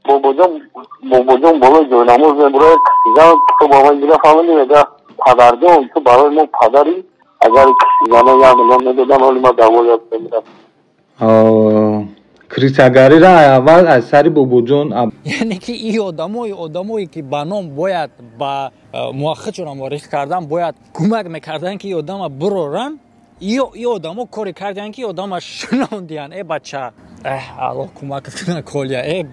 Бобоҷон болои ҷойнамоз мебурояд, зан китоб аввал гира фаҳмидӣ, мега: «Падарҷон, ту барои мо падарӣ. Агар зано 1 миллион медодан, ҳоли ман давоят мемирам». Крысагарира аввал аз сари Бобоҷон. Яъне ки и одамое ки ба ном бояд ба муаххидшонро муаррифӣ кардан, бояд кӯмак мекарданд, ки и одама бироранд, и одамо коре карданд, ки одама шинондиянд. Э, бача, Аллоҳ кӯмакат кунад, Колия. Э,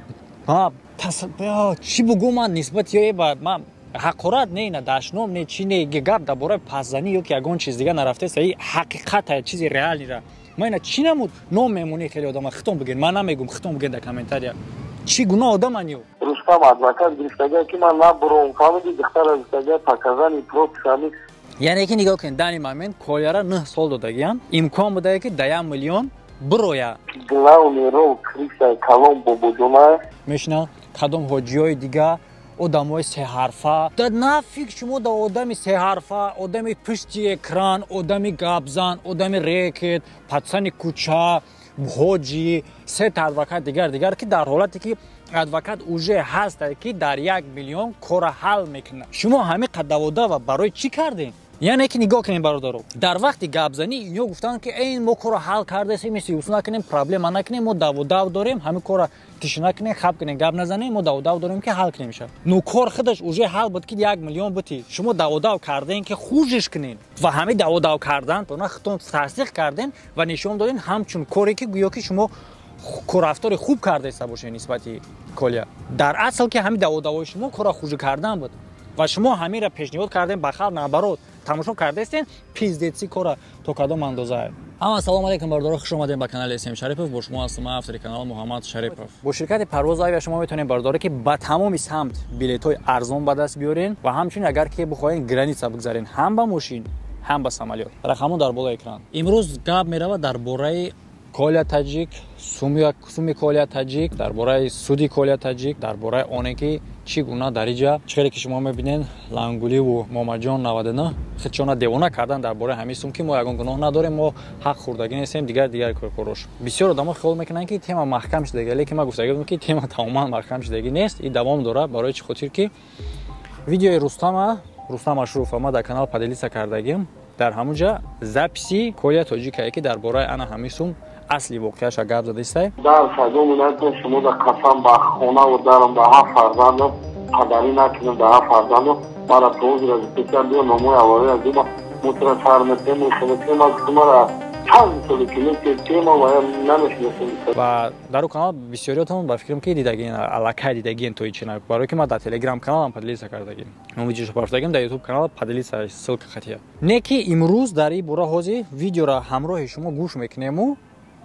чӣ бугӯ ман нисбати э ба ман ҳақорат не, на дашном не, чи не, гап дар бораи пасзанӣ ё ки ягон чиз дига нарафтеста. И ҳақиқата, чизи реальныйра ман ина чӣ намуд ном мемонӣ. Хеле одама хитон бигӯед, ман намегум, хитон бигӯед дар комментария, чӣ гуна одаман ё. Рустам адвокат гирифтага, ки ман набуром, фаҳмиди? Духтара гирифтага, показания против ами. Яъне ки нигоҳ кунед, данный момент Коляра 9 сол додагиян, имкон будае, ки да 1 миллион бироя. Главный роль крыса калон Бобоҷона. Мешина кадом ҳоҷиёи дига, одамои сеҳарфа. Да нафиг шумо да одами сеҳарфа, одами пушти экран, одами гапзан, одами рекет, пацани кӯча, ҳоҷи, сета адвокат, дигар дигар, ки дар ҳолате ки адвокат уже ҳаста, ки дар 1 миллион кора ҳал мекунад, шумо ҳамин қад даводава барои чӣ кардем? Яъне ки нигоҳ кунем, бародаро, дар вақти гапзанӣ ино гуфтанд, ки эн мо корро ҳал кардасем, мисли накунем, проблема накунем, мо даводав дорем, ҳамин корро тишина кунем, хаб кунем, гап назанем, мо даводав дорем, ки ҳал кунем ша. Ну кор худаш уже ҳал буд, ки 1 миллион бути, шумо даводав кардем, ки хужиш кунем, ва ҳамин даводав кардан тона худтон тасдиқ кардем ва нишон додем ҳамчун коре, ки гӯё ки шумо коррафтори хуб кардаиста бошед нисбати Колия. Дар асл ки ҳамин даводавои шумо корро хужи кардан буд ва шумо ҳаминро пешниҳод кардем ба халқ. Наоборот, тамошо кардаистем, пиздеци кора то кадом андоза. Ҳама ассалому алайкум, бародаро, хуш омадем ба канали СМ Шарипов. Бо шумо ҳастам ман, автори канал Муҳаммад Шарипов. Бо ширкати Парвоз Авиа шумо метавонед, бародаро, ки ба тамоми самт билетҳои арзон ба даст биёрен ва ҳамчунин агар ки бихоҳед, граница бигзарен, ҳам ба мошин, ҳам ба самолёт. Рақамон дар болои экран. Имрӯз гап меравад дар бораи Коля Таҷик, суми Коля Таҷик, дар бораи суди Коля Таҷик, дар бораи оне ки чӣ гуна дар иҷа, чӣ хеле ки шумо мебинед, Лангуливу Момаҷон 99 худшона девона кардан дар бораи ҳамин сум, ки мо ягон гуноҳ надорем, мо ҳақ хӯрдагӣ нестем, дигар дигар коркорош. Бисёр одамо хиёл мекунанд, ки тема маҳкам шудагӣ, лекин ман гуфтагӣ будам, ки тема тамоман маҳкам шудагӣ нест и давом дорад. Барои чӣ хотир ки видеои Рустама, Рустам Ашуров, ма дар канал поделиться кардагим, дар ҳамун ҷа записи Коля Тоҷикае, ки дар бораи ана ҳамин сум асли воқеаша гап задистай. Дар садоми накун, шумо да қасам ба хонаву дарам, ба ҳафт фарзандам, падарӣ накунам, ба ҳафт фарзандам. Мара тоозира гуфтан: «Биё, номои аввалия дума мутра сар метем, мехелетем». Аз мара чанд соли ки тема ва намешиносем. Ва дар у канал бисёриётон ба фикрам, ки дидагин, аллакай дидагин то ичина, барое ки ман дар Телеграм каналам поделиться кардагим, мо видеошо парафтагим, дар Ютуб канал поделиться ссылка хатия. Не ки имрӯз дар ин бора ҳозир видеора ҳамроҳи шумо гӯш мекунему,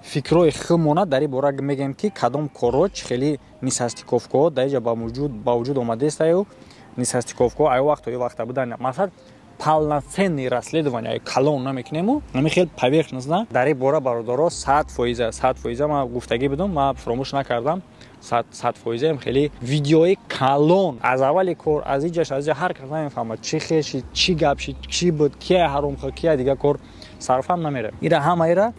фикрҳои худмона дар ин бора мегӯем, ки кадом корҳо чӣ хели несостыковкаҳо дар иҷа ба вуҷуд омадастаю, несостыковкаҳо аю вақту ю вақта будан. Масалан, полноценный расследование калон намекунему, ҳамин хел поверхностно дар ин бора. Бародаро, 100%, 100% ман гуфтагӣ будам, ман фуромӯш накардам, 100%-ам хеле видеои калон аз аввали кор, аз иҷаш, аз иҷа ҳар кас намефаҳмад, чӣ хешид, чӣ гап шид, чӣ буд, кия ҳаром хӯрд, кия дигар кор сарфам намера. Ира ҳама ира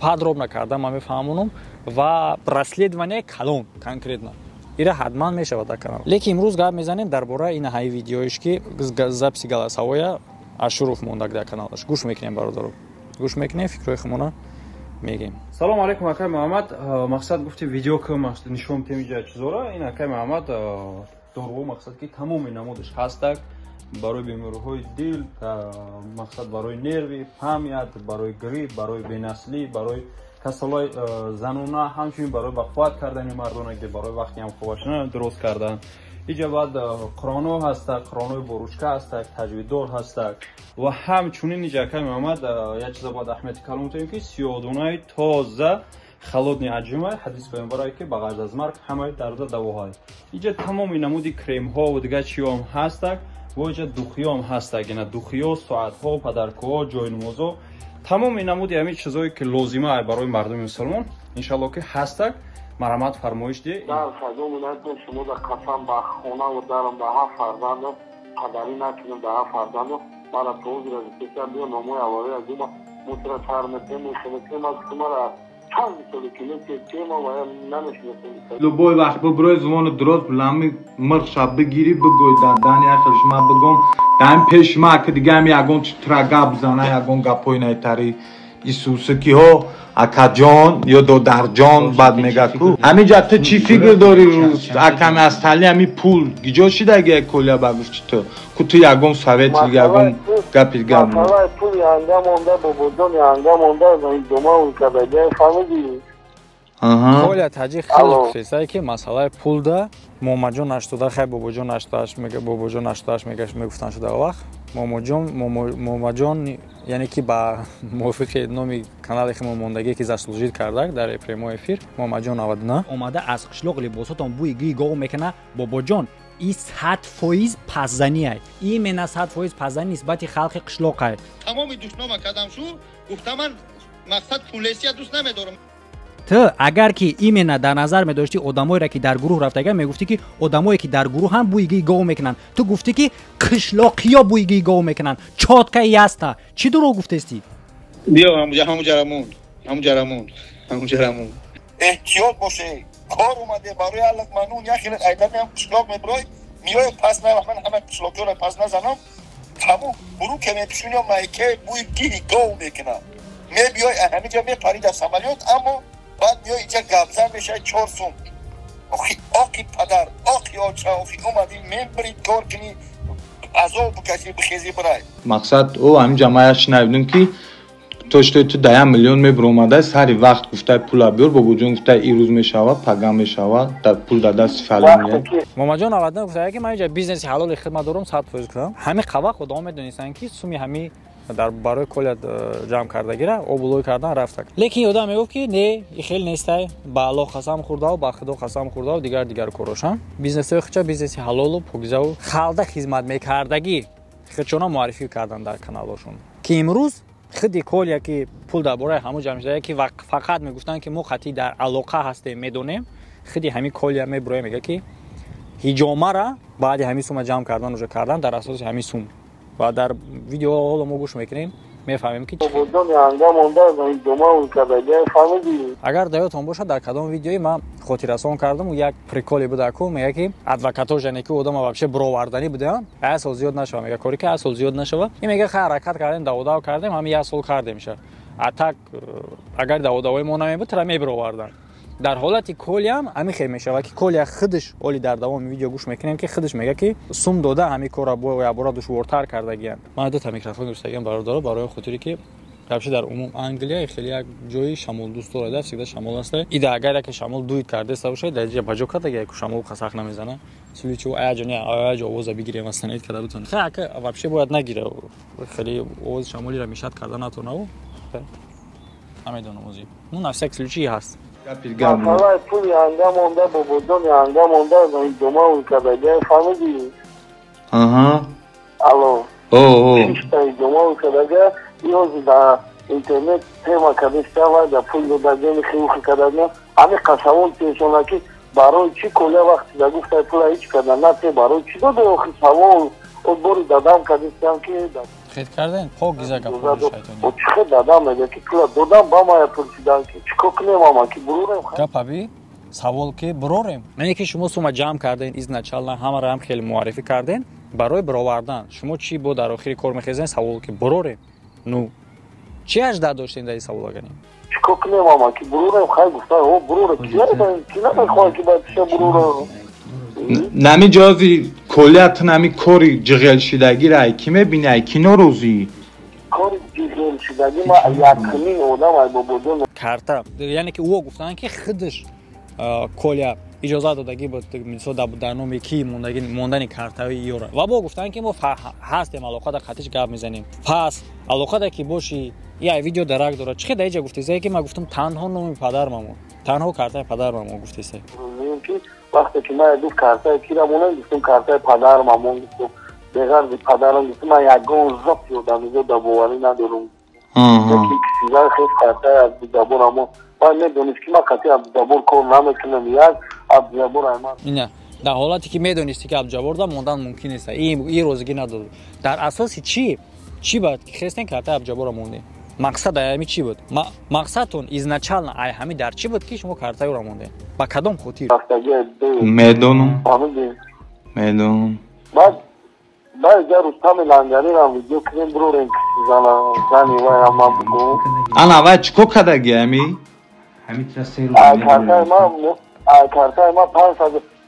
подробно кардам, ман мефаҳмонам ва расследование калон конкретно ира ҳатман мешавад дар канал. Лекин имрӯз гап мезанем дар бораи ин ҳаи видеоиш, ки записи голосовоя Ашуров мондаг дар каналаш. Гӯш мекунем, бародаро, гӯш мекунем, фикрҳои худмона мегем. Салому алайкум, акай Муҳаммад. Мақсад гуфти видео ки нишон тем иҷа чизора. Ин, акай Муҳаммад, доруҳо, мақсад ки тамоми намудаш ҳастак, барои бемориҳои дил, мақсад барои нерви, память, барои грипп, барои бенаслӣ, барои касалҳои занона, ҳамчунин барои бақувват кардани мардонаги, барои вақти ҳамхобашона дуруст кардан. Иҷа баъд қуронҳо ҳастак, қуронҳои бо ручка ҳастак, таҷвиддор ҳастак. Ва ҳамчунин иҷа, акай Муҳаммад, як чиза бояд аҳамияти калон тем, ки сиёдонаи тоза, холодный отжима. Ҳадис паёмбарае, ки ба ғайр аз марг ҳамаи дарда давоҳай. Иҷа тамоми намуди кремҳо ва дигар чиҳоам ҳастак ва иҷа духиёам ҳастак, ина духиё, соатҳо, подаркаҳо, ҷойнамозҳо, тамоми намуди ҳамин чизое ки лозима барои мардуми мусулмон, иншалло ки ҳастак. Марҳамат, фармоиш ди. Дар садоми накун, шумо да қасам ба хонаву дарам, ба ҳафт фарзандам, падарӣ накунам, ба ҳафт фарзандам. Мара тоозира гуфтан: «Биё, номои аввалия дума мутра сар метем, мехелетем». Аз мара Чанд соли ки тема ва намешиносам. Любой вақт бибирой звони дуроз лами мирхша бигирӣ бигӯй дадани яхелш ма бигом даим пеши ма ки дигаам ягон чи тра гап зана ягон гапҳои найтари исусикиҳо акаҷон ё додарҷон бад мега ку ҳаминҷа ту чӣ фикр дорӣ аками аз тали ҳами пул гиҷо шидаги колия ба гуфти ту ку ту ягон совет ягон гапи дигар масъалаи пул янга монда бобоҷон янга монда идома карда фаҳмидӣ. Коля таҷик хеле гуфтесае ки масъалаи пулда момаҷон наштода хай бобоҷон наштоаш мега бобоҷон наштоаш мегаш мегуфтан шуда вақт момоҷон момаҷон яъне ки ба мувофиқи номи канале ки мо мондагие ки заслужид кардак дар прямой эфир момаҷон 99 омада аз қишлоқ либосотон бӯи гии гов мекуна бобоҷон и 100% пасзанияй именно 100% пасзани нисбати халқи қишлоқай. Тамоми душнома кардам шу гуфта ман мақсад пулесия дӯст намедорам. Ту агар ки именно дар назар медоштӣ одамоеро ки дар гурӯҳ рафтага мегуфтӣ ки одамое ки дар гурӯҳ ҳам бӯи гии гов мекунанд. Ту гуфтӣ ки қишлоқиё бӯи гии гов мекунанд. Чётко и ясно. Чӣ дурӯғ гуфтестӣ? Биё ҳамуҷарамон ҳамуҷарамон ҳамуҷарамон. Эҳтиёт боше кор омаде барои аллак манун яхеле айдамиам қишлоқ мебирой миёи пас на ман ҳама қишлоқиёро пас назанам тамом буру ке мепишуниё майке бӯи гиҳи гов мекунад мебиёй ҳамиҷа мепарӣ дар самолёт аммо баъд миёй инҷа гапзан мешавад 4 сум. Охи оқи падар оқи оча охи омадӣ мебирӣ кор кунӣ азоб бикашӣ бихезӣ бирай. Мақсад о ҳаминҷа ман як шунавидам ки то что ту да 1 миллион мебиромадай сари вақт гуфтай пула биёр бобоҷон гуфтай ирӯз мешавад пага мешавад пул дар дасти фалон. Момаҷон 99 гуфтае ки ман инҷа бизнеси ҳалоли хидмат дорам 100% кунам. Ҳамин қавақ одамон медонистанд ки суми ҳами дар барои коля ҷамъ кардагира обулой кардан рафтак. Лекин одам мегуфт ки не и хел нестай ба Аллоҳ қасам хӯрдаву ба Худо қасам хӯрдаву дигар дигар корошам. Бизнесҳои худша бизнеси ҳалолу покизаву халда хизмат мекардагӣ худшона муаррифӣ кардан дар каналҳошон. Ки имрӯз худи Коля ки пул дар бораи ҳамун ҷамъ шуда ки фақат мегуфтанд ки мо қатъи дар алоқа ҳастем медонем худи ҳамин Коля мебироя мега ки ҳиҷомара баъди ҳамин сума ҷамъ кардан уже кардан дар асоси ҳамин сум. Ва дар видео ҳоло мо гӯш мекунем мефаҳмем ки агар даётон бошад дар кадом видеои ман хотиррасон кардам як приколе буда ку мега ки адвокатҳо яъне ки одама вообще бироварданӣ буданд як сол зиёд нашава мега кори ки як сол зиёд нашава ин мега хай ҳаракат кардем даводав кардем ҳамин як сол кардемша а так агар даводавои мо намебуд тра мебировардан. Дар ҳолати Колиам ҳамин хел мешавад ки Колия худаш оли дар давоми видео гӯш мекунем ки худаш мега ки сум дода ҳамин корро бо якбора душвортар кардагиям. Ман дута микрофон гирифтагиам бародаро барои хотире ки вообще дар умум Англия хеле як ҷои шамолдӯст дорад всегда шамол аст. Ида агар яке шамол дуид кардеста бошад дар ҷа баҷо кардаги яку шамол қасақ намезана. Случай аяҷо не аяҷо овоза бигирем астанид карда бутон. Хай ака вообще бояд нагира. Хеле овози шамолиро мешад карда натонаву. Намедонам ози. Ну на всякий случай ҳаст. Масъалаи пул янга монда бобоҷон янга монда идома карда фаҳмидӣ? Алло идома кардага ёзи дар интернет тема кардеста ва дар пул додагени хиухи кардагна ҳамин қасавол пешона ки барои чӣ Коля вақти да гуфтай пула ҳеҷ карда нате барои чӣ дода охи савол бори дадам кардестам ки хед карден пок гиза гапҳои шайтонӣ. Чӣ хед дадам мега ки пула додам ба мая пурсидан ки чӣ кор кунем ама ки бурорем. Гапаби савол ки бурорем. Яъне ки шумо сума ҷамъ карден изначально ҳамаро ҳам хеле муаррифӣ карден барои бировардан. Шумо чӣ бо дар охири кор мехезен савол ки бурорем. Ну чӣ ажда доштем дар ин савол агани? Чӣ кор кунем ама ки бурорем хай гуфта о бурорем ки намехоҳад ки ба пиша бурорем. Нами ҷози колият нами кори ҷиғелшидагиро ай ки мебини ай ки норозӣ? Кори ҷиғелшидагӣ ма якумин одам ай бобоҷон карта яъне ки ӯ гуфтанд ки худаш Коля иҷозат додагӣ буд мисол дар номи ки мондани картаи ёра ва бо гуфтанд ки мо ҳастем алоқада қатиш гап мезанем. Пас алоқада ки боши я видео дарак дорад чӣ дар иҷа гуфтесае ки ман гуфтам танҳо номи падармамо танҳо картаи падармамо гуфтесае. Вақте ки ман гуфт картаи кира монам гуфтам картаи падармамон гуфтам беғарзи падарам гуфтам ман ягон зати одамизода боварӣ надорам. Кисизан хез картаи Абдуҷабборамо ман медонист ки ман қатъи Абдуҷаббор кор намекунам як Абдуҷаббор айман. Ина дар ҳолате ки медонисти ки Абдуҷаббор да мондан мумкин нест ин розигӣ надод. Дар асоси чӣ чӣ баъд ки хестен картаи Абдуҷабборро мондем? Мақсад ай ҳами чӣ буд? Мақсадтон изначально ай ҳами дар чӣ буд, ки шумо картаи ӯро мондед? Ба кадом хотир? Медонам, медонам. Баъд баъд Рустами Лангарирам видео кунем, бирорем, зани вай ҳама бугӯ. Ана вай чӣ кор кардаги ами? Картаи ма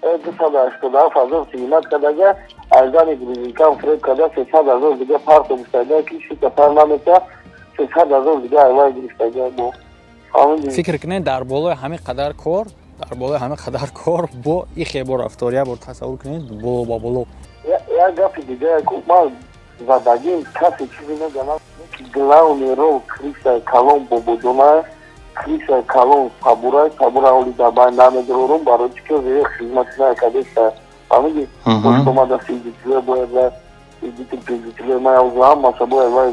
287 000 синимат кардага, аз зани грузинкам фреб карда, 300 000 дига парто гуфтага, ки шута пар намета, 300 000 дига айвай гирифтага бо. Фикр кунед, дар болои ҳамин қадар кор, дар болои ҳамин қадар кор бо и хебо рафтор. Як бор тасаввур кунед, боло ба боло. Як гапи дига, ман задагим касе чизе медонам, главный роль крыса калон Бобоҷона, крыса калон Сабура. Сабура оли дар байн намедорум, барои чи ки хизмати накардеста, фаҳмиди? Омада свидетеле бояд ва свидетеле ма ҳамаша бояд ва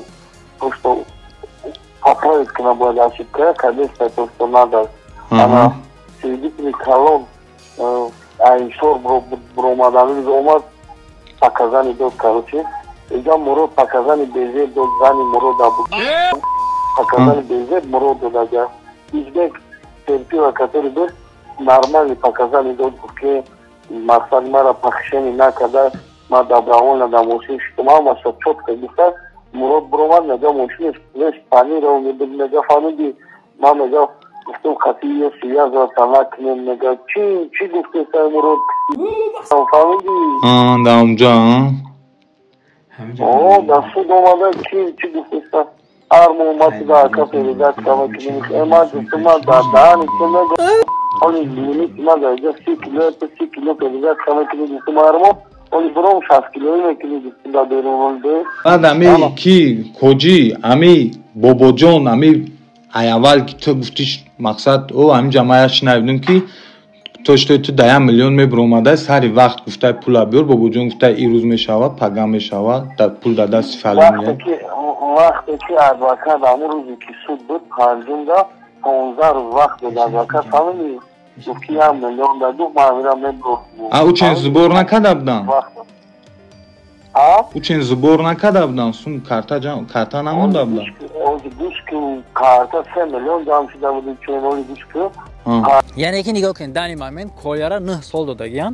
то что поправить кунам, бояд ошибка кардеста, то что надо. Ана свидетели калон айншор буромаданӣ омад, показания дод. Короче, иҷа Мурод показания безеб дод, зани Мурода буд, показания безеб Мурод додага. Узбек терпила, который буд, нормальный показания дод, гуфт, ки мақсад мара похищение накарда, ма добровольно дар мошин шудам, ҳамаша чётко гуфта. Мурод буромад, мега, мошини весь паниров мебуд, мега, фаҳмиди? Ма, мега, гуфтум, хати ё связываться накунем, мега, чи чи гуфтеса Мурод, фаҳмиди? Дар онҷа? О, дар суд омада, чи чи гуфтеса? Ҳар моҳ ма туда ака передать кама. Ма гуфтум, ма дар даҳани ту мего, оли лимити ма дар иҷа 30 кило, ту 30 кило передать кама кунӣ, гуфтум, ҳар моҳ оли буром 60 килои мекунӣ, гуфтум, дар берун олде. Баъд ами ки ҳоҷӣ, ами Бобоҷон, ами ай аввал ки ту гуфтиш, мақсад о ҳаминҷа ма як шунавидум, ки то что ту да 1 миллион мебиромада, сари вақт гуфтай, пула биёр, Бобоҷон гуфтай, ирӯз мешавад, пага мешавад, пул дар дасти фалония. Вақте ки адвокат ҳамун рӯзе ки суд буд, панҷумда, 15 рӯз вақт буд, адвокат, фаҳмидӣ, гуфт, ки 1 миллион да гуфт, ман ҳамира мебурд. А ӯ чен сбор накарда будам? Ӯ чен сбор накарда будам, сум карта карта намонда будам? Гӯш ки, карта 3 миллион ҷамъ шуда буд, чен оли, гӯш ки. Яъне ки нигоҳ кунед, данный момент Коляра 9 сол додагиям,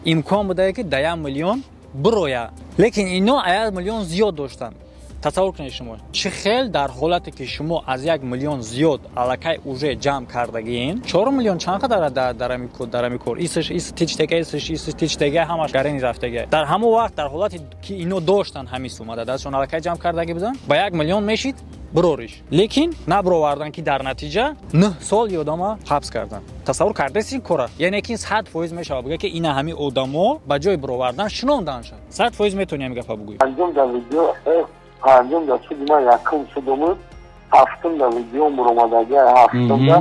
имкон будае, ки да 1 миллион бироя, лекин ино 1 миллион зиёд доштанд. Тасаввур кунед шумо, чӣ хел дар ҳолате ки шумо аз 1 миллион зиёд аллакай уже ҷамъ кардагиен, 4 миллион чанд қадар дар ами кор, исш ис тичтега, исш ис тичтега, ҳамаш гарени рафтега. Дар ҳамон вақт, дар ҳолате ки ино доштанд ҳамин сума дар дастшон, аллакай ҷамъ кардаги буданд, ба 1 миллион мешид бирориш, лекин набировардан, ки дар натиҷа 9 сол и одама ҳабс карданд. Тасаввур кардест ин кора? Яъне ки 100% мешавад буга, ки ина ҳами одамо ба ҷои бировардан шинонданша. 100% метавонӣ ҳами гапа бугӯӣ. Панҷум дар видео, панҷум дар суди ман, якум судумуд, ҳафтум дар видео буромадаги, ҳафтумда,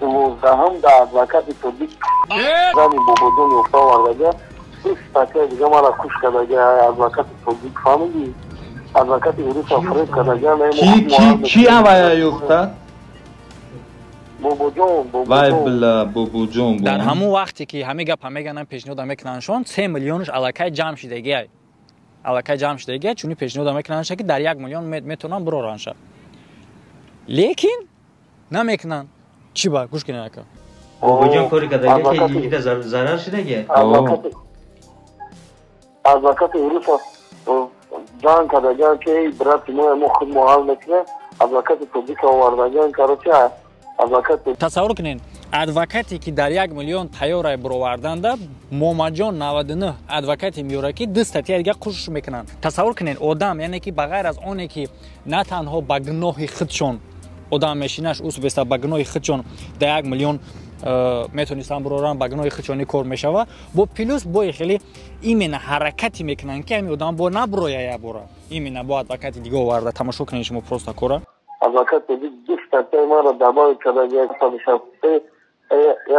12-ҳум дар адвокати тоҷик зани Бобоҷон ёфта овардага, ду статья дига мара куш кардаги адвокати тоҷик, фаҳмидӣ? Адвокати уруса фреб кардаги. Ки авая ёфта? Бобоҷон. Вай била, Бобоҷон. Дар ҳамон вақте ки ҳамин гапа меганан, пешниҳода мекунандшон, 3 миллионш аллакай ҷамъ шидагиай, аллакай ҷамъ шудагия, чунин пешниҳода мекунандша, ки дар 1 миллион метавонанд бироранша, лекин намекунанд. Чӣ ба гӯш кунед, ака. Бобоҷон кори кардагия, ки зарар шудагия. Адвокати уруса ҷанг кардагиан, ки эй брати мо, мо худ мо ҳал мекунем, адвокати тоҷика овардагиан, короче, адвокат. Тасаввур кунед, адвокате ки дар 1 миллион тайёрай бироварданда, Момаҷон 99 адвокате меёрад, ки ду статья дига қушш мекунанд. Тасаввур кунед, одам, яъне ки ба ғайр аз оне ки на танҳо ба гуноҳи худшон одам мешинаш, усбеста ба гуноҳи худшон дар 1 миллион метонистанд бироранд, ба гуноҳи худшони кор мешава, бо плюс бои хеле именно ҳаракате мекунанд, ки ҳамин одам бо наброя якбора, именно бо адвокати дига оварда. Тамошо кунед шумо просто кора. Адвокат ду статьяи маро добавить кардаги, 163,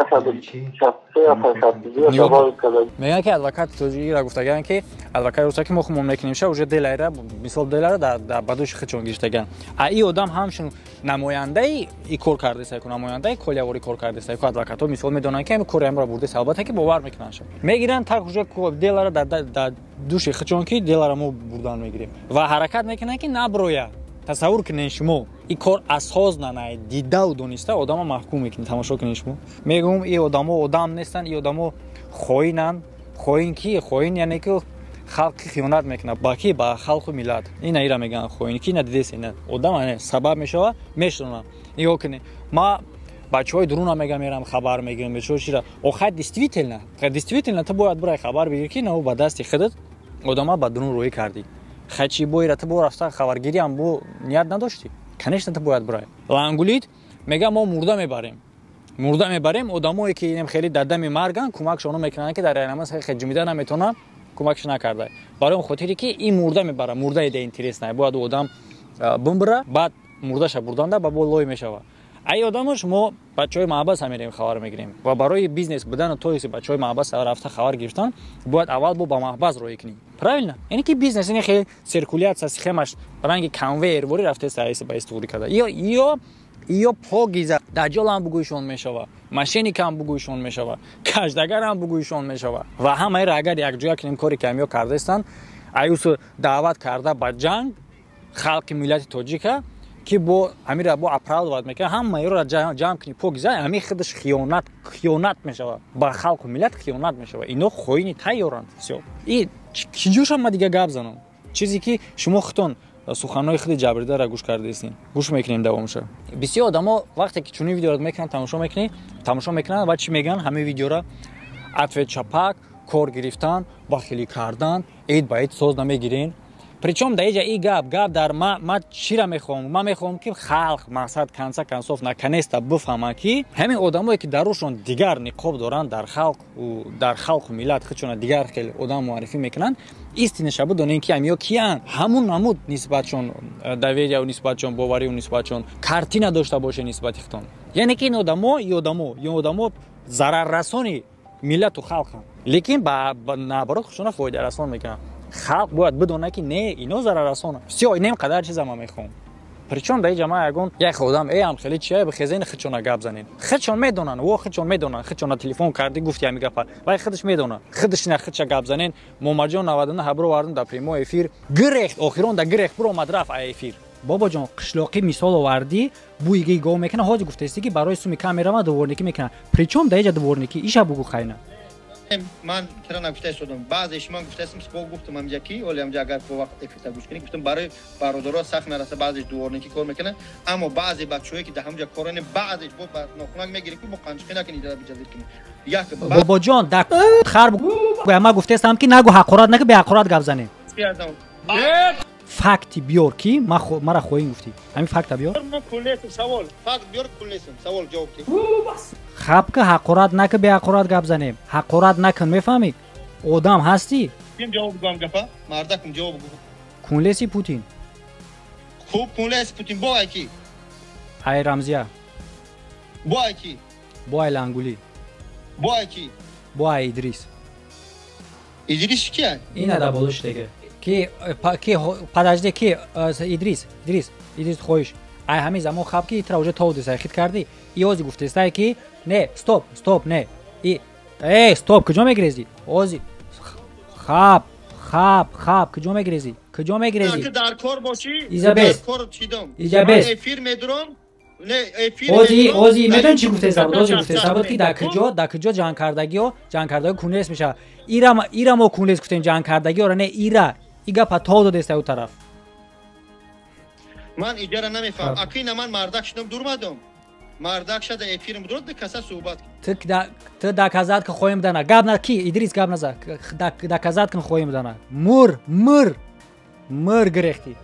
163, 162 добавить кардаги. Мегӯянд, ки адвокати тоҷикиро гуфтагианд, ки адвокат руса, ки мо худмон мекунем ша, уже делайра, мисол, делайра дар ба дӯши худшон гирифтагианд. А и одам ҳамчун намояндаи и кор кардеса, ку намояндаи колявори кор кардеса, ку адвокатҳо мисол медонанд, ки ҳами кори ҳамро бурдеса, албатта ки бовар мекунанд ша, мегиранд так уже делара дар дӯши худшон, ки делара мо бурдан мегирем, ва ҳаракат мекунанд, ки наброя. Тасаввур кунед шумо, ин кор асознана дидаву дониста одама маҳкум мекунед. Тамошо кунед шумо. Мегӯм, ин одамо одам нестанд, ин одамо хоинанд. Хоин ки? Хоин яъне ки халқи хиёнат мекунад. Ба ки? Ба халқу миллат. Ина ира мегӯянд хоин. Ки ина дидест, ина одам ане сабаб мешава, мешунонам. Нигоҳ кунед. Ма бачаҳои дуруна мегам, мерам хабар мегирам, бечора чира. Охай действительно, действительно ту бояд бирай хабар бигирӣ, ки на ба дасти худат одама ба дурун рӯӣ кардӣ. Хачи боира ту бо рафта хабаргириам бо ният надоштӣ. Конечно, ту бояд бирай. Лангулит мега мо мурда мебарем. Мурда мебарем, одамое ки инем хеле дар дами марган, кӯмакшоно мекунанд, ки дар айнамаз хеле ҷумида наметавонанд, кӯмакш накарда. Барои он хотире ки ин мурда мебара, мурда ида интересна. Бояд одам бимбира, баъд мурдаша бурданда ба бо лой мешава. Ай одамош мо бачаҳои маҳбас ҳам мерем хабар мегирем. Ва барои бизнес будану то иси бачаҳои маҳбас рафта хабар гирифтан, бояд аввал бо ба маҳбас роҳӣ кунӣ. Правильно? Яъне ки бизнес ин хеле циркуляция схемаш ранги конвейер вори рафтест, айси ба истифода карда. Ё погиза даҷҷолам бугӯйшон мешава, мошенникам бугӯйшон мешава, каждагарам бугӯйшон мешава. Ва ҳамаеро агар якҷоя кунем, коре ки ҳамиё кардаистанд, аюсу даъват карда ба ҷанг халқи миллати тоҷика, ки бо ҳамира бо оправдывать мекунад, ҳамаеро ҷамъ кунӣ покиза, ҳамин худаш хиёнат, хиёнат мешава, ба халқу миллат хиёнат мешава. Ино хоини тайёранд. Всё. И чиҷошам ма дига гап занам? Чизе ки шумо худтон суханҳои худи ҷабридара гӯш кардаистин. Гӯш мекунем давомша. Бисёр одамо вақте ки чунин видеоро мекунанд, тамошо мекунӣ, тамошо мекунанд ва чӣ мегӯянд? Ҳамин видеоро ответ чапак, кор гирифтан, бахилӣ кардан, ид ба ид соз намегирен. Причём дар иҷа и гап дар ма чира мехоҳам? Ма мехоҳам, ки халқ мақсад конца концов наконец-то бифаҳманд, ки ҳамин одамое ки дар рӯшон дигар ниқоб доранд, дар халқу миллат худшона дигар хел одам муаррифӣ мекунанд, истинаша бидонем, ки ҳамиё киянд. Ҳамун намуд нисбатшон доверияу, нисбатшон бовариу, нисбатшон картина дошта боше нисбати худтон. Яъне ки ин одамо, ин одамо зараррасони миллату халқанд, лекин ба наоборот худшона фоидарасон мекунанд. Халқ бояд бидонад, ки не, ино зараррасона. Всё, инем қадар чиза ма мехоҳам. Причём дар иҷа ма ягон як одам эам хеле чия бихезен, худшона гап занен. Худшон медонанд, во худшон медонанд, худшона телефон кардӣ, гуфти ҳами гапа, вай худаш медонад. Худаш на худша гап занен. Момаҷон 99 ҳабро вардум дар прямой эфир, гирехт, охирон да гирехт, биромад, рафт а эфир. Бобоҷон, қишлоқӣ мисол овардӣ, бӯйги гов мекунад. Ҳозир гуфтаистӣ, ки барои суми кам меравад, дворникӣ мекунад. Причём дар иҷа дворникӣ? Иша бугӯ хайна. Ман кира нагуфта истодам. Баъзеш ман гуфтаистам, бо гуфтам ҳамҷа ки оли ҳамҷа агар бо вақт эфирта гӯш кунӣ, гуфтам барои бародаро сахт нараса, баъзеш дворникӣ кор мекунад, аммо баъзе бачаҳое ки дар ҳамҷа коране, баъзеш бо нохунак мегирӣ, ки бо қанчиқӣ накунӣ, биҷазир кунӣ як. Бобоҷон, да хар ма гуфтаистам, ки нагу, ҳақорат наки, беҳақорат гап занем. Факти биёр, ки мара хоин гуфтӣ, ҳамин факта биёр. Савол, факт биёр, кулнесам, савол ҷавоб. Хаб ки ҳақорат наки, беҳақорат гап занем. Ҳақорат накун, мефаҳмӣ? Одам ҳастӣ. Ҷавоб гӯям гапа, мардакум, ҷавоб гӯ. Кунлеси Путин. Хуб, кунлеси Путин бо ай ки? Ай Рамзия. Бо ай ки? Бо ай Лангулӣ. Бо ай ки? Бо ай Идрис. Идрис кия? Ина да боло шудага. Ки подожди, ки Идрис, Идрис, Идрис хоҳиш. Ай ҳамин замон хаб ки итра уже товдисай хит кардӣ. И ози гуфтестай, ки не, стоп, стоп, не. И э стоп, куҷо мегирезӣ? Ози хаб, хаб, хаб, куҷо мегирезӣ? Куҷо мегирезӣ? Дар кор бошӣ. Изабес. Изабес. Эфир медурам. Ози, ози медонӣ чӣ гуфтеста буд? Ози гуфтеста буд, ки дар куҷо ҷангкардагиҳо, ҷангкардагиҳо кунлес мешавад. Ира мо кунлес гуфтем ҷангкардагиҳоро, не ира. И гапа то додеста ӯ тараф. Ман иҷара намефаҳмам. Акина ман мардак шудам, дурмадам. Мардак шада эфирм дурд, каса суҳбат. Ту доказать ки хоҳем дана. Гап на ки Идрис гап наза. Доказать кун хоҳем дана. Мур, мур. Мур гирехтӣ.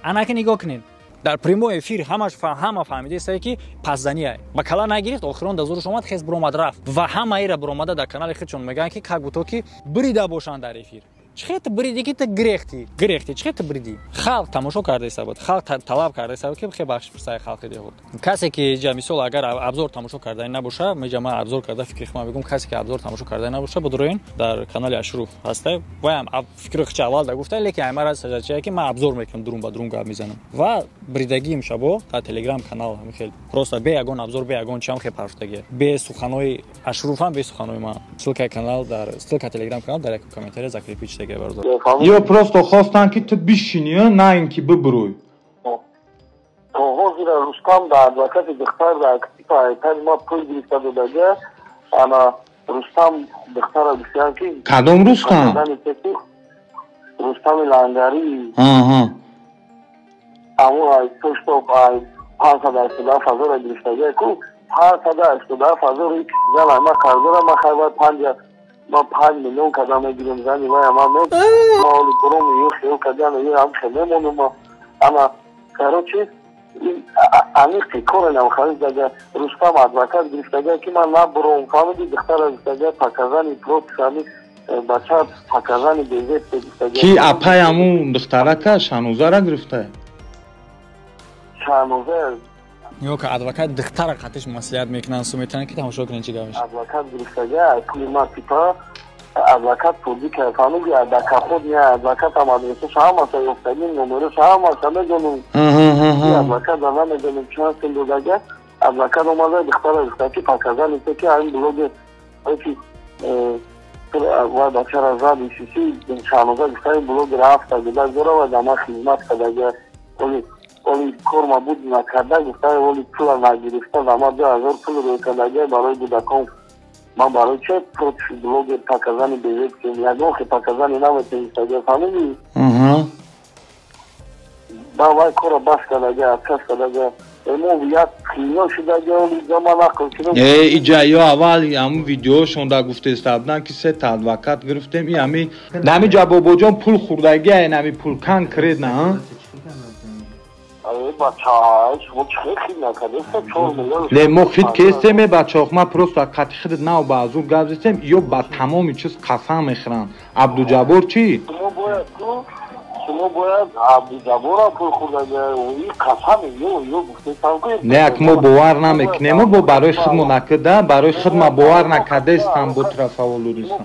Анаки нигоҳ кунед. Дар прямой эфир ҳамаш ҳама фаҳмидааста, ки пасзания ба кала нагирифт, охирон да зурш омад, хез биромад, рафт. Ва ҳамаира биромада дар канали худшон мегӯянд, ки как будто ки бирида бошанд дар эфир. Чӣ хел ту биридӣ, ки ту гирехтӣ, гирехтӣ, чӣ хел ту биридӣ? Халқ тамошо кардаиста буд, халқ талаб кардаиста буд, ки хе бахшиш пурсаи халқи деҳот. Касе ки ҷа мисол агар обзор тамошо кардани набоша, меҷа ман обзор карда фикри худам мегӯм, касе ки обзор тамошо кардани набоша, бидуроин дар канали Ашруф ҳаста, ваям фикри хича аввал да гуфта, лекин аймара сажачия, ки ман обзор мекунам, дурун ба дурун гап мезанам. Ва бридагиим шабо дар телеграм канал ҳамин хел просто бе ягон обзор, бе ягон чиам хе парфтагия, бе суханои Ашруфам, бе суханои ман. Ссылкаи канал дар ссылка телеграм канал дар як комментария закрепить. Ё просто хостанд, ки ту бишинӣ, на ин ки бибурӯй. Ҳозира Рустам да адвокати духтар да типа айтани ма пул гирифта додага, ана Рустам духтара гуфтиян ки Кадом Рустам? Рустами Лангари. Аҳа. Аму ай то ай 587 ҳазора гирифтага ку 587 ҳазор зан ма қарздора, ма хайва 5 ма 5 миллион када мегирем зани вай ма ме ма оли буром ю хел кадян ю ам хелемонум ана короче аниқи коре намхарид дага Рустам адвокат гирифтага ки ман набуром фаҳмиди духтара гирифтага показани против ами бача показани безет гирифтага. Ки апай аму духтарака Шанузара гирифта? Шануза Ё ки адвокат духтара қатиш маслиҳат мекунанд, су метавонанд ки тамошо кунед чӣ гап мешавад. Адвокат гирифтага пули типа адвокат пулди кард, фаҳмиди дар капот не адвокатам адресаш ҳамаша ёфтагӣ, номераш ҳамаша медонем. Адвокат да намедонем чанд сум додага, адвокат омада духтара гуфта ки показали те ки ҳамин блогер ки вай бачара зад исиси Шаҳноза гуфта ин блогер ҳафта гудак дора ва да ман хизмат кардага, оли корма буд накарда гуфта оли пула нагирифта да ман 2000 пул рӯй кардага барои кӯдакон. Ман барои че против блогер показани безет кем ягон хе показани наметавонистага, фаҳмидӣ? Ба вай кора бас кардага, отказ кардага. Мо як хино шудага, оли ма нақл кунам. Иҷа ё аввал ҳамун видеошон да гуфтеста буданд ки сета адвокат гирифтем, и ҳами нами ҷа бобоҷон пул хӯрдагия, нами пул конкретно, а? Не, мо хит кестем, бачаох, ма просто қати хидат нав ба азур гап зестем, ё ба тамоми чиз қасам мехӯранд. Абдуҷаббор чӣ? Шумо бояд Абдуҷабборам пул хӯрдага, қасам ё гуфтестам ки Не, ак мо бовар намекунем, бо барои хидмо накарда, барои хидма бовар накардаистам, бо тура савол додистам.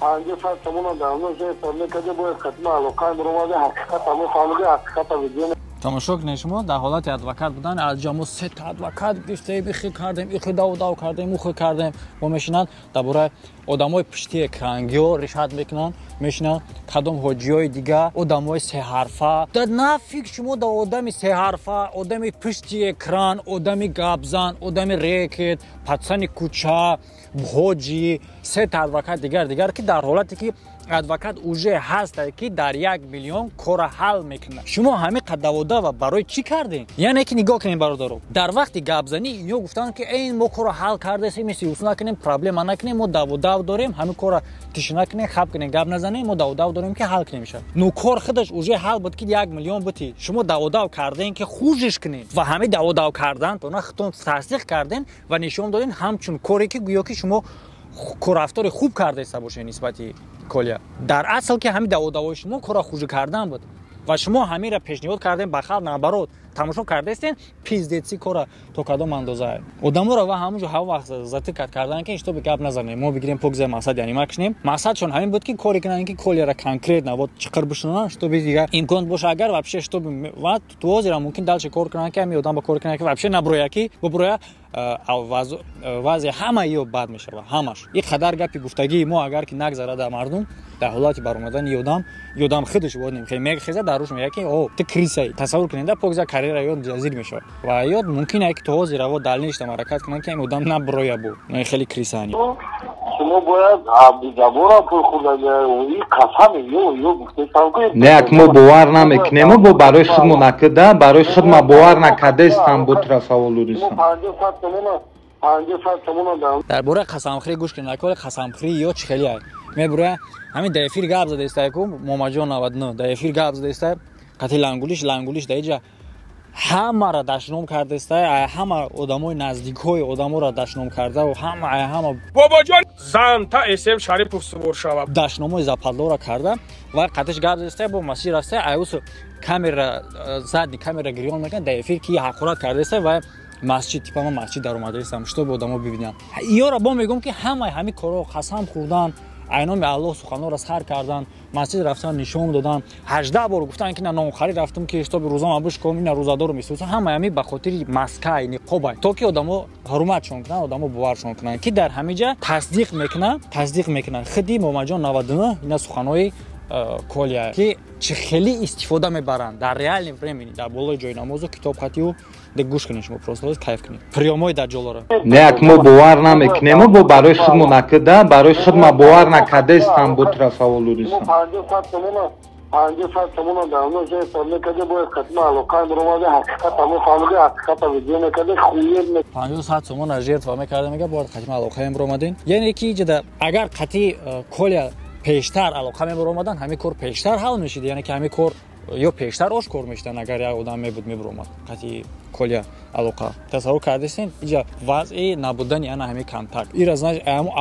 50 сомона дар он ҷой мекарда, бояд хатма алоқа муромада, ҳақиқата мефаҳмида, ҳақиқата видео. Тамошо кунед шумо дар ҳолати адвокат будан, аз ҷамо сета адвокат гирифтаем, ихи кардем, ихи дав дав кардем, ухи кардем. Мо мешинанд дар бораи одамои пушти экрангиҳо решат мекунанд, мешинанд кадом ҳоҷиҳои дига, одамои сеҳарфа. Да нафиг шумо да одами сеҳарфа, одами пушти экран, одами гапзан, одами рекет, пацани кӯча, ҳоҷӣ, сета адвокат дигар дигар ки дар ҳолате ки адвокат уже ҳаст ки дар 1 миллион кора ҳал мекунад. Шумо ҳамин қадаводава барои чӣ кардем? Яъне ки нигоҳ кунем бародаро, дар вақти гапзанӣ ино гуфтанд ки эн мо кора ҳал кардасем, сиюс накунем, проблема накунем, мо даводав дорем, ҳамин кора тиш накунем, хаб кунем, гап назанем, мо даводав дорем ки ҳал кунем шад. Ну кор худаш уже ҳал буд ки 1 миллион бути. Шумо даводав кардем ки хужиш кунем ва ҳамин даводав кардан тона худтон тасдиқ кардем ва нишон додем ҳамчун коре ки гӯё ки шумо рафтори хуб кардаиста бошед нисбати Колия. Дар асл ки ҳамин даводавои шумо кора хужи кардан буд ва шумо ҳаминро пешниҳод кардем ба халқ, наоборот тамошо кардаистен пиздеци кора то кадом андоза. Одаморо ва ҳамонҷо ҳама вақт затыкат кардан ки чтобы гап назанем, мо бигирем покза мақсад яъне макшнем. Мақсадшон ҳамин буд ки коре кунанд ки Колияро конкретно вот чиқир бишунанд, чтобы дигар имкон боша агар вообще чтобы ва ту ҳозира мумкин дальше кор кунанд ки ҳамин одам ба кор кунанд ки вообще наброя ки буброя вазъи ҳама ё бад мешавад ҳамаш. Ин қадар гапи гуфтагии мо агар ки нагзарад дар мардум, дар ҳолати баромадани ёдам, ёдам худаш воднем хе мехеза дар руш мега ки о ту крисаи. Тасаввур кунед да покза карьера ёд ҷазир мешавад ва ёд мумкин ае ки то ҳозир раво далништа ҳаракат кунанд ки ин одам наброя бу хеле крисаани. Шумо бояд Абдуҷабборам пул хӯрдага, қасам ё гуфтестам ки Не, ак мо бовар намекунем, бо барои хидмо накарда, барои хидма бовар накардаистам, бо тура савол додистам. Дар бораи қасамхӯрӣ гӯш кунед, аколи қасамхӯрӣ ё чӣ хеле ай мебуроя ҳамин дар эфир гап задаистай ку Момаҷон 99 дар эфир гап задаистай қати лангулиш лангулиш дар иҷа ҳамаро дашном кардаистай, ҳама одамои наздикҳои одаморо дашном карда ва ҳама ҳама бобоҷон занта эсем Шарипов сувор шава дашномои западлора карда ва қатиш гап задаистай бо масир растай аюсу камера задни камера гирён мекунад дар эфир ки ҳақорат кардаистай ва масҷид типа ма масҷид даромадаистам, чтобы одамо бибинанд. Иёра бо мегӯм ки ҳамаи ҳамин корҳо қасам хӯрдан, айноми Аллоҳ суханҳоро сар кардан, масҷид рафтан нишон додан, 18 бор гуфтан ки на нонхарӣ рафтам ки чтобы рӯзама бишком, ина рӯзадору месӯзам, ҳамаи ҳамин ба хотири маскаи ниқобай, то ки одамо ҳурматшон кунанд, одамо боваршон кунанд ки дар ҳамин ҷа тасдиқ мекунанд, тасдиқ мекунанд. Худи Момаҷон 99 ина суханҳои Колия ки чӣ хеле истифода мебаранд дар реальный времени дар болои ҷои намозу китоб хатию гӯш кунед, шумо просто кайф кунед приёмои даҷҷолоро. Не, як мо бовар намекунем, бо барои худмо накида, барои худ ма бовар накардастам, бо тура савол додистам. 50 сомона дар оно жертва мекарде, бояд қатма алоқа меомада, ҳақиқата мефаҳмида, ҳақиқата видео мекарде, хуер. 50 сомона жертва мекарде, мега бояд қатма алоқа меомадин. Яъне ки иҷода агар қати Коля пештар алоқа мебаромадан, ҳамин кор пештар ҳал мешид, яъне ки ҳамин кор ё пештар ошкор мешидан, агар як одам мебуд мебаромад қати Коля алоқа. Тасаввур кардесен, иҷа вазъи набудани ана ҳамин контакт. Ира знаешь, аяму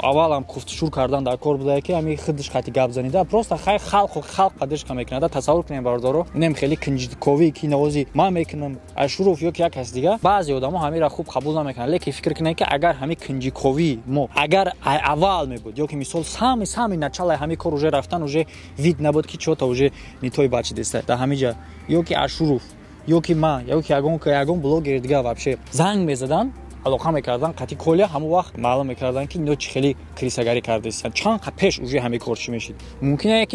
аввалам куфтшур кардан дар кор буда, ки ҳамин худаш қати гап занида, просто хай халқ қадришка мекунад. Тасаввур кунем, бародаро, инем хеле кинҷковӣ ки навози ман мекунам, Ашуров ё ки як кас дига, баъзе одамо ҳаминро хуб қабул намекунанд, лекин фикр кунед, ки агар ҳамин кинҷиковӣ мо агар аввал мебуд, ё ки мисол сами началаи ҳамин кор уже рафтан, уже вид набуд, ки чё-то уже не той бачи деста дар ҳамин ҷа, ё ки Ашуров, ё ки ман, ё ки ягон блогери дига вообще занг мезадан, алоқа мекардан қати Коля, ҳамон вақт маълум мекардан, ки ино чӣ хеле крисагарӣ кардастанд. Чанд қа пеш уже ҳамин кор чӣ мешид, мумкине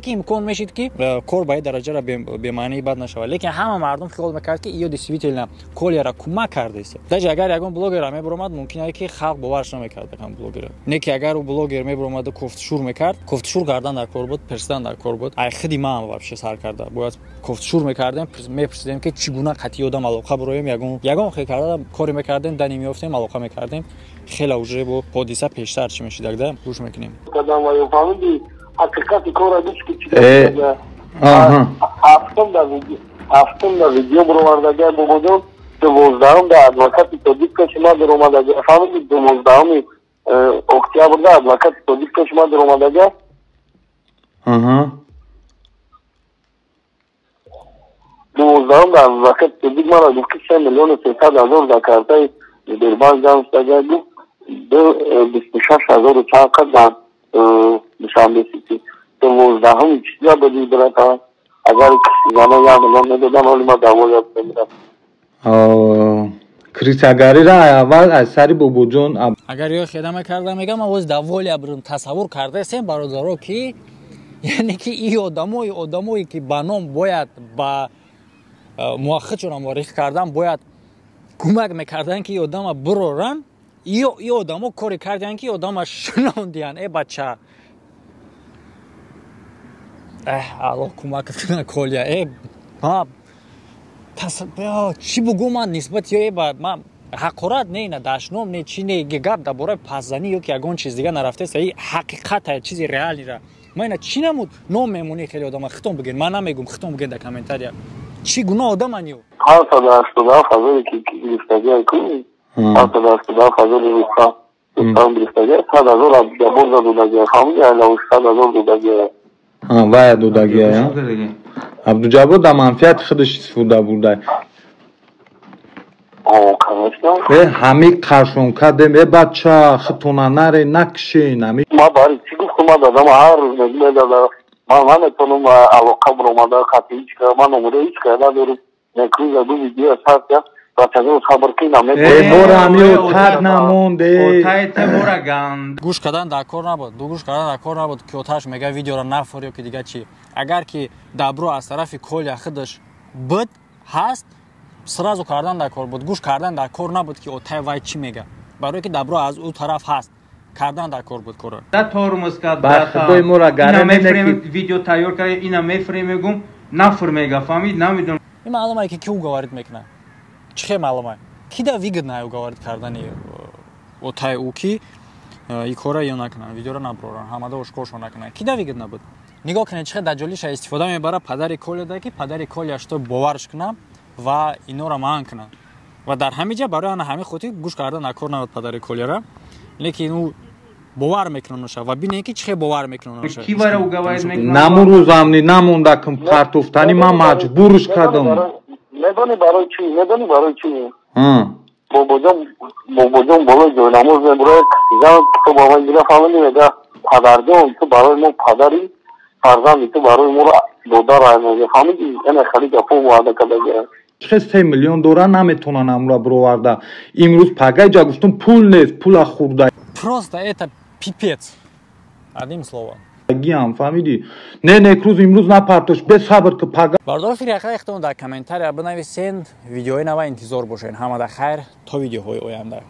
ки имкон мешид, ки кор ба ин дараҷара бемаънии бад нашавад, лекин ҳама мардум хиёл мекард, ки иё действительно Коляра кӯмак кардааст. Даже агар ягон блогера мебаромад, мумкине ки халқ боварш намекард ягон блогера. Не ки агар ӯ блогер мебаромаду кофтшур мекард, кофтшур кардан дар кор буд, пирсидан дар кор буд. Ай худи ман вообще сар карда бояд кофтшур мекардем, мепурсидем, ки чӣ гуна қати одам алоқа бироем, ягон хел карда коре мекардем, дани меёфтем, алоқа мекардем, хеле уже бо ҳодиса пештар чӣ мешидак да. Гӯш мекунем. Ҳақиқати кора гӯш ки чӣ ҳафтум да видео баровардага бобоҷон, 12-ум да адвокати тоҷик пеши ман даромадага, фаҳмиди, 12-уми октябр да адвокати тоҷик пеши ман даромадага. 12-ум да адвокати тоҷик мара гуфт, ки 3 300 000 дар картаи Сбербанк ҷамъ шудага, гуфт, 26 000 чанд қад дар Душанбе Сити. 12-уми чиза буди, брата, агар зано 1 миллион медодан, ҳоли ман давоя мемирам. Крисагариро аввал аз сари бобоҷон. Агар ё хеда мекарда, мегам, авоз даволия бурум. Тасаввур кардаесем, бародаро, ки яъне ки и одамое ки ба ном бояд ба муаххидшонам муаррифӣ кардан, бояд кӯмак мекарданд, ки одама буроранд, и одамо коре кардианд, ки одама шунондиянд. Э, бача, Аллоҳ кӯмакат кунад, Коля. Э, чӣ бугӯ ман нисбати ё ба ман ҳақорат не, на дашном не, чи не, гап дар бораи пасзанӣ ё ки ягон чиз дига нарафтест, и ҳақиқата, чизи реалира. Ман ина чӣ намуд ном мемонӣ хеле одама, хитон бигӯед, ман намегӯм, хитон бигӯед дар комментария, чӣ гуна одаман ё. 587 000 ки гирифтагиа ку, 587 000 рустам гирифтагиа, 100 000 Абдуҷаббор додагиа, фаҳмиди, айлавуш 100 000 додагиа. Вая додагиа, Абдуҷаббор дар манфиати худаш истифода бурда. Э, ҳами қаршон кардем, э, бача, хитона наре, накшен ҳами. Ма бари чӣ гуфтум, ма дадам ҳар рӯз мегӯм, ман наметавонам алоқа баромада хати ҳеҷ ка, ман омода ҳеҷ ка надорам, якрӯза ду видео сар бачаҳо сабр кунам. Э, мора ҳами отат намонд. Гӯш кардан дар кор набуд, гӯш кардан дар кор набуд, ки оташ мега видеоро нафор ё ки дига чӣ. Агар ки добро аз тарафи Коля худаш буд, ҳаст, сразу кардан дар кор буд. Гӯш кардан дар кор набуд, ки отай вай чӣ мега, барое ки добро аз ӯ тараф ҳаст, кардан дар кор буд кора. Да, тормоз кард. Ба худои мора гаре видео тайёр кард, ина мефрем, мегум, нафр мега, фаҳмид, намедонам. Ин маълумае, ки ки уговорить мекунад, чӣ хел маълумае, ки да выгодно уговорить кардани отай ӯ, ки и кора ё накунанд, видеоро наброранд, ҳамада ошкоршон накунанд, ки да выгодно буд. Нигоҳ кунед, чӣ хел даҷолиша истифода мебарад падари Коляда, ки падари Коля што боварш кунам ва инора маън кунад. Ва дар ҳамин ҷа барои ана ҳамин хотир гӯш кардан накор набуд падари Коляра, лекин ӯ бовар мекунонаша ва бинед, ки чӣ хел бовар мекунонаша. Ки вара уговорить мекунад? Намурӯзамни намондакм партофтани, ман маҷбурш кардам. Медонӣ барои чӣ? Медонӣ барои чӣ? Бобоҷон, бобоҷон болои ҷойнамоз мебурояд, зан китоб аввал гира, фаҳмидӣ, мега: «Падарҷон, ту барои мо падари, фарзанди ту барои моро додар», мега, фаҳмидӣ, ана хеле гапо ваъда кардагия. Чӣ 3 миллион дора, наметавонанд амра бироварда. Имрӯз пагай ҷа гуфтум, пул нест, пула хӯрда. Просто это пипец, одним словом. Гиам, фаҳмидӣ? Не, некрӯз имрӯз напартош, бесабр ки пага. Бардор, фикри худтон дар комментария бинависен. Видеои нава интизор бошед. Ҳамада хайр, то видеоҳои оянда.